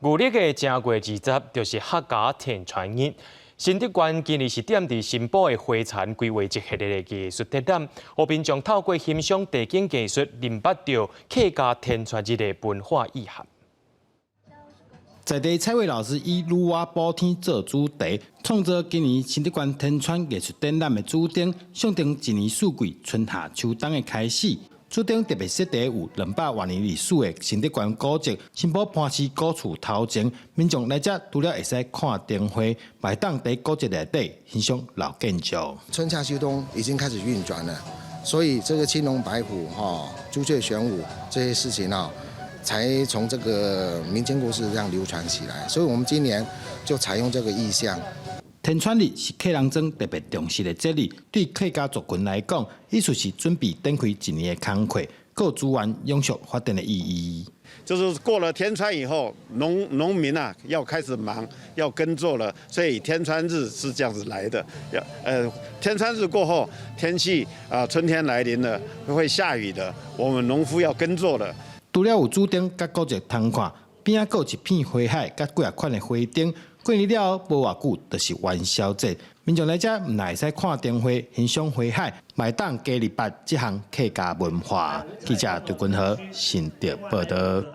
舊曆的正月20，就是客家天穿日。新竹縣今年是踮佇新埔的花田規劃一系列的藝術展覽，予民眾透過欣賞地景藝術，認捌著客家天穿日的文化意涵。在地彩繪老師以女媧補天做主題，創作今年新竹縣天穿藝術展覽的主燈，象徵一年四季春夏秋冬的開始。主燈特別設計有200多年歷史的新竹縣古蹟新埔潘氏古厝頭前，民眾來遮除了會使看燈會，嘛會當佇古蹟內底欣賞老建築。春夏秋冬已經開始運轉了，所以這個青龍白虎、哈朱雀玄武這些事情啊，才從這個民間故事這樣流傳起來。所以我們今年就採用這個意象。天穿日是客人莊特別重視的節日，對客家族群來講，意思是準備展開一年的工課，閣有資源永續發展的意義。就是過了天穿以後，農民啊要開始忙，要耕作了，所以天穿日是這樣子來的。要天穿日過後，天氣啊春天來臨了，會下雨的，我們農夫要耕作了。除了有主燈佮古蹟通看，邊仔閣有一片花海，佮幾仔款的花燈。過年了後無偌久，就是元宵節，民眾來遮毋但會使看燈會、欣賞花海，嘛會當加入捌這項客家文化。記者劉君和新竹報導。